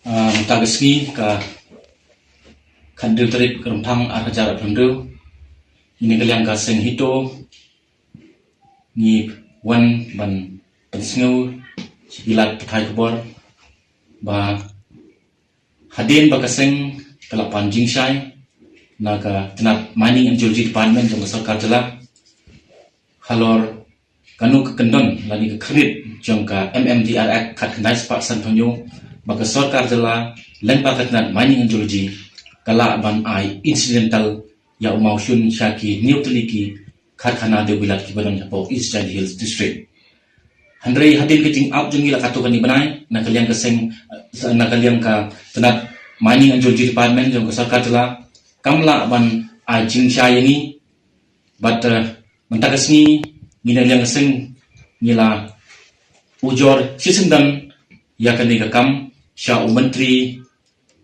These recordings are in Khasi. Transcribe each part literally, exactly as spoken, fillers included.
Ah, mynta ka sngi ka khathynriew tarik Rymphang ar hajar arphew hynriew, ngi na ka liang ka seng HITO ngi wan ban pynsngew sha ki lad pathai khubor ba hadien ba ka seng ka la pan jingshai na ka tnat Mining and Geology Department jong ka sorkar jylla halor kano ka kyndon lane ka khyrnit jong ka M M D R Act khatkhyndai spah sanphew hynñiew ba ka sorkar jylla lyngba ka tnat Mining and Geology ka lah ban ai incidental ïa u mawshun sha ki hynñiew tylli ki karkhana dewbilat kiba don hapoh East Jaintia Hills District. Hynrei hadien ka jingap jong ngi la katto katne bnai na ka liang ka seng, na ka liang ka tnat Mining and Geology Department jong ka sorkar jylla kam lah ban ai jingshai ïa ngi. Bad mynta ka sngi ngi na ka liang ka seng ngi la ujor shisyndon ïa kane ka kam sha u myntri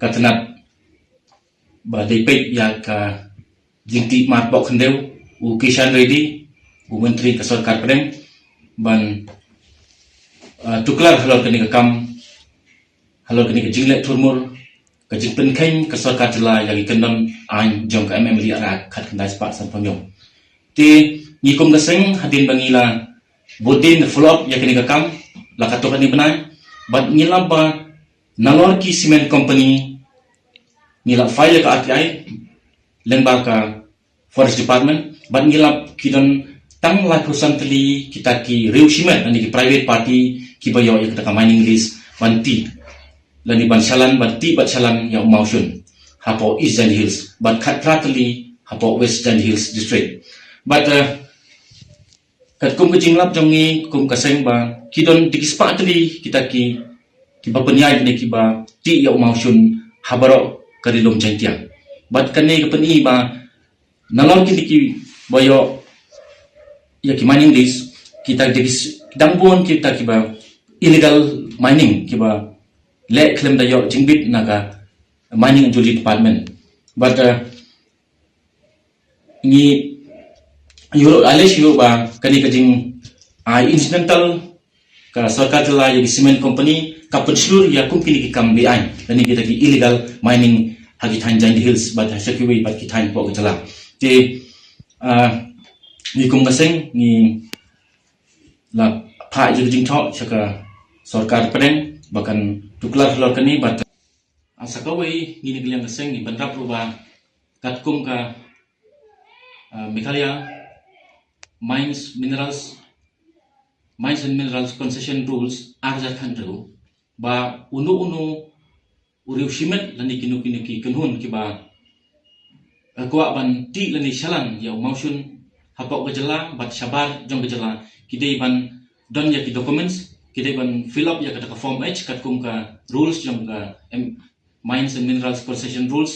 ka tnat ba dei peit ïa ka jingtih mar poh khyndew, u Kishan Reddy, u myntri ka sorkar pdeng, ban uh, tuklar halor kane ka kam, halor kane ka jingleh thurmur, ka jingpynkheiñ ka sorkar jylla ïa ki kyndon aiñ jong ka M M D R Act khatkhyndai spah sanphew hynñiew. Te ngi kum ka seng hadien ba ngi la bud dien follow up ïa kane ka kam la katto katne bnai, bad ngi la ba nalor ki cement company ngi la file ïa ka R T I lyngba ka Forest Department, bad ngi la ki don tang laiphew san tylli kita ki riew shimet lane ki private party kiba ïoh ïa kata ka mining lease ban tih lane ban shalan, ban tih bad shalan ïa u mawshun hapoh East Jaintia Hills, bad khatphra tylli hapoh West Jaintia Hills District. Bad uh, katkum ka jinglap jong ngi kum ka seng ba ki don da ki spah tylli kita ki, kiba pynïaid ne kiba tih ïa u mawshun ha baroh ka Ri Lum Jaiñtia. Bad kane ka pyni ba nalor kine kiba ïoh ïa ki mining lease, kita da ki s-, dang bun kita kiba illegal mining kiba leh khlem da ïoh jingbit na ka Mining and Geology Department. Bad uh, ngi ïoh ruh, ale shu ïoh ba kane ka jing, ah, incidental ka sorkar jylla ïa ki cement company ka pynshlur ïa kum kine ki kam be-aiñ lane kita ki illegal mining ha ki thaiñ Jaintia Hills bad ha sha kiwei pat ki thaiñ hapoh ka jylla. Te, ah, ngi kum ka seng ngi la phah ïa ka jingthoh sha ka sorkar pdeng ba kan tuklar halor kane bad, ah, sa kawei ngi na ka liang ka seng ngi bynrap ruh ba katkum ka, ah, Meghalaya Mines Minerals, Mines and Minerals Concession Rules ar hajar khathynriew ba uno uno u riew shimet lane kino kino ki kynhun kiba, eh, kwah ban tih lane shalan ïa u mawshun hapoh ka jylla bad shabar jong ka jylla ki dei ban don ïa ki documents, ki dei ban fill up ïa kata ka form H katkum ka rules jong ka, em, Mines and Minerals Concession Rules.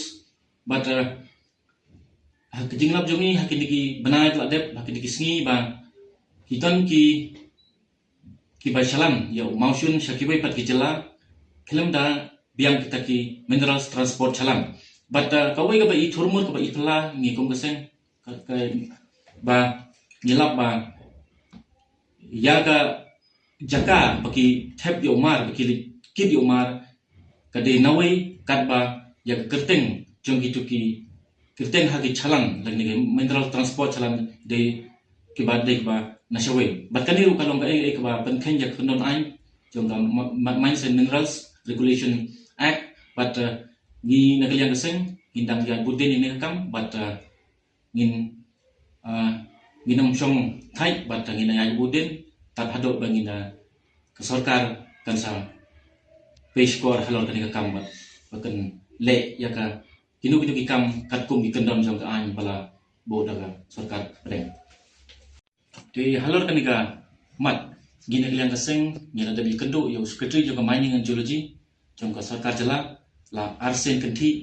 Bad, eh, ha ka jinglap jong ngi ha kine ki bnai ba la dep, ha kine ki sngi ba ki don ki, kiba shalan ïa u mawshun sha kiwei pat ki jylla khlem da biang kita ki minerals transport shalan. Bad, uh, kawei kaba i thurmur kaba i phylla ngi kum ka seng ka, ka, ba ngi lap ba ïa ka jaka ba ki thep ïa u mar, ba ki leit kit ïa u mar, ka dei nawei katba ïa ka kyrteng jong kito ki kyrteng ha ki shalan lane ki mineral transport shalan dei kiba dei kiba na shawei. Bad kane ruh ka long kaei kaei kaba pynkheiñ ïa ka kyndon aiñ jong ka Ma-, Ma-, Mines and Minerals Regulation Act. Bad, uh, ngi na ka liang ka seng ngin dang ïa bud dien ïa kane ka kam bad, uh, ngin, ah, ngin ym shong thait bad ngin ïa bud dien tad haduh ba ngin, ah, ka sorkar kan sa pynshukor halor kane ka kam bad ba kan leh ïa ka kino kino ki kam katkum ki kyndon jong ka aiñ ba la buh da ka sorkar pdeng. Te halor kane ka mat ngi na ka liang ka seng ngi la dep ïakynduh ïa u secretary jong ka Mining and Geology jong ka sorkar jylla la arsien kynthih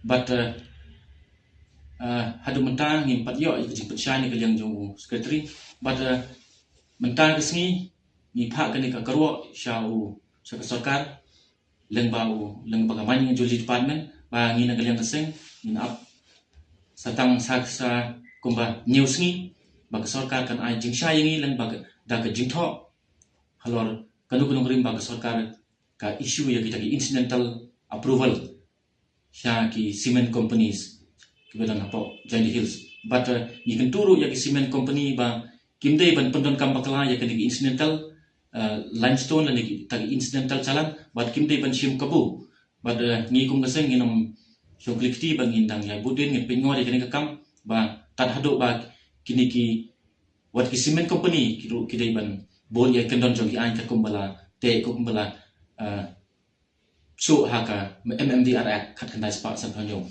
bad, eh, eh, haduh mynta ngim pat ïoh ïa ka jingpynshai na ka liang jong u secretary bad, eh, mynta ka sngi ngi phah kane ka kyrwoh sha u, sha ka sorkar lyngba u, lyngba ka Mining and Geology Department ba ngi na ka liang ka seng ngin ap sa tang sa, sa kumba hynñiew sngi ba ka sorkar kan ai jingshai ïa ngi lyngba ka, da ka jingthoh halor kano kano ka rim ba ka sorkar ka issue ïa kita ki incidental approval sha ki cement companies kiba don hapoh Jaiñtia Hills. Bad ngi kyntu ruh ïa ki cement company ba kim dei ban pyndonkam bakla ïa kine ki incidental limestone lane kita ki incidental challan, bad kim dei ban shim kabu. Bad ngi kum ka seng ngin ym shong kli kti ba ngin dang ïa bud dien, ngin pynngor ïa kane ka kam ba tad haduh ba kine ki, wat ki cement company ki ruh ki dei ban bud ïa kyndon jong ki aiñ katkum ba la teh, katkum ba la shuh ha ka M M D R Act khatkhyndai spah sanphew hynñiew.